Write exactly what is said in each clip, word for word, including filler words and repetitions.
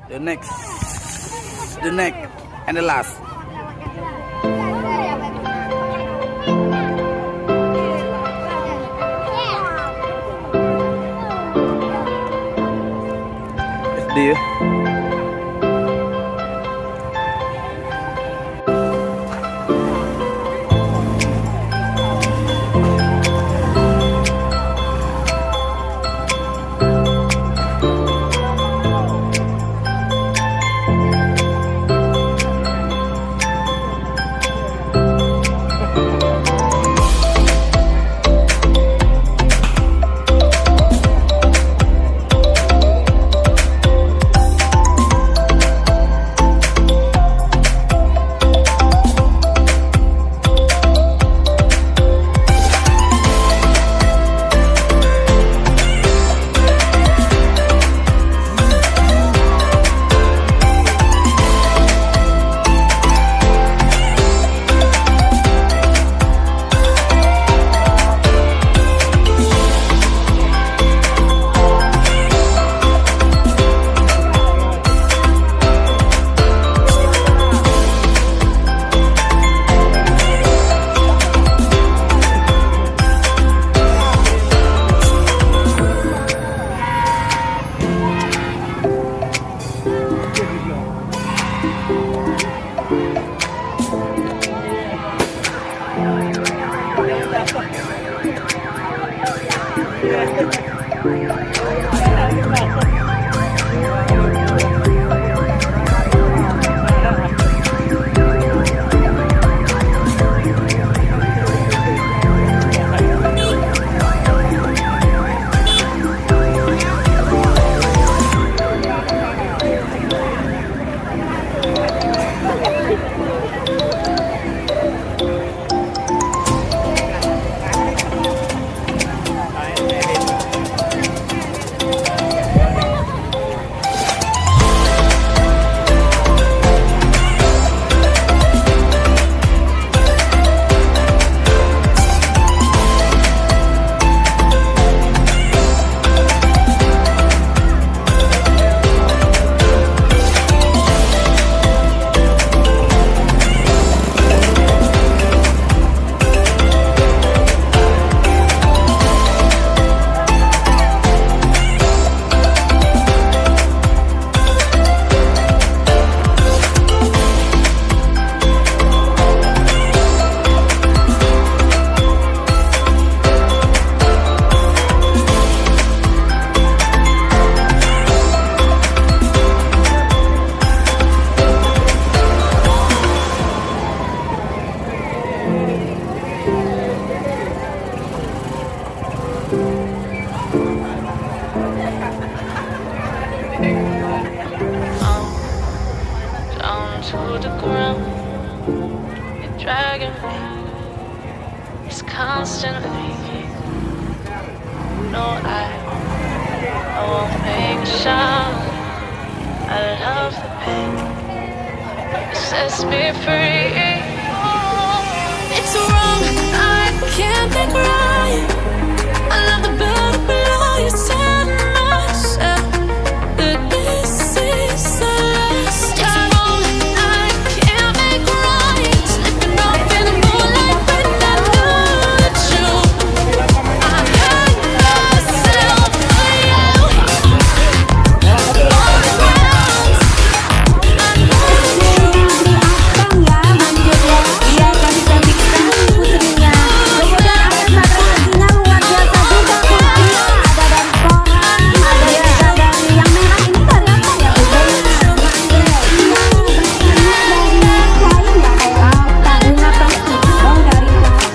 The next, the next, and the last. It's there. I'm down to the ground. You're dragging me. It's constantly. No, I, I won't make a sound. I love the pain. It sets me free. It's wrong. I can't think right. I love the better below you said myself. That this is the last time. It's wrong. I can't make right. Slipping off in the moonlight, but I know it's true. I hurt myself for you. Beri ampang ya, Bang Jojo. Iya, cantik-cantik sekali putrinya. Kemudian ada satu lagi yang luar biasa juga, putri. Ada dari Koran, ada juga dari yang merah ini, dari apa ya, Bunda? Iya, dari kain ya, kayak apa? Bunga plastik. Oh, dari plastik.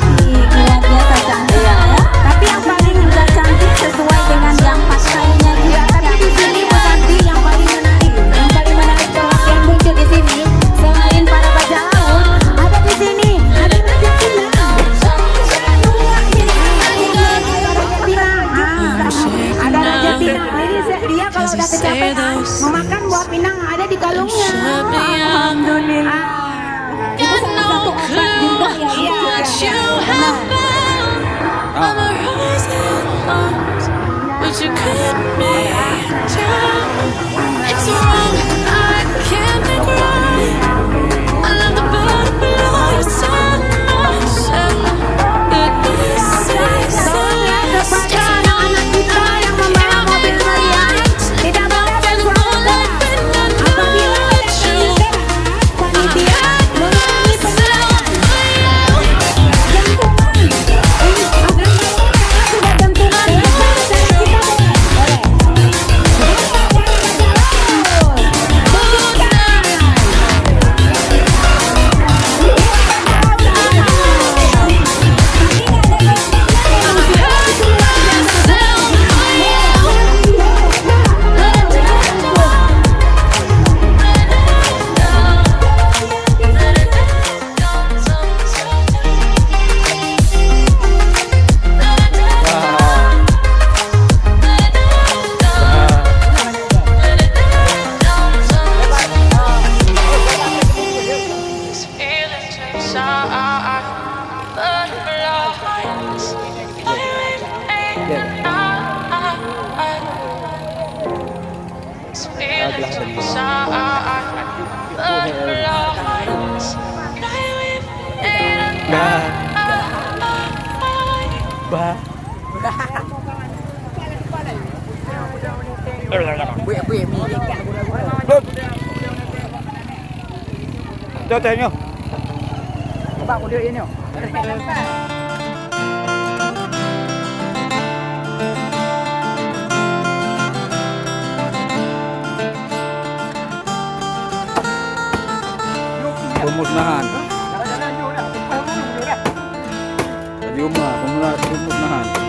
Luar biasa cantik ya. Tapi yang paling juga cantik sesuai dengan yang pakainya juga. Tapi di sini, Bu Santi, yang paling menarik, yang paling menarik yang muncul di sini, selain para bajak laut, ada di sini, ada Raja Pinang. Ada Raja Pinang. Ah, ada Raja Pinang. Ini se-, dia kalau udah kecapean, memakan buah pinang yang ada di kalungnya. Alhamdulillah. Itu salah satu obat juga ya. Iya, iya, iya. Benar. Ah. But you cut me down. It's wrong. Bah. Bah. Buet-buet mi. Jauh teh nyoe. Bak udah ini. Pemusnahan. Di rumah, pemusnahan, pemusnahan.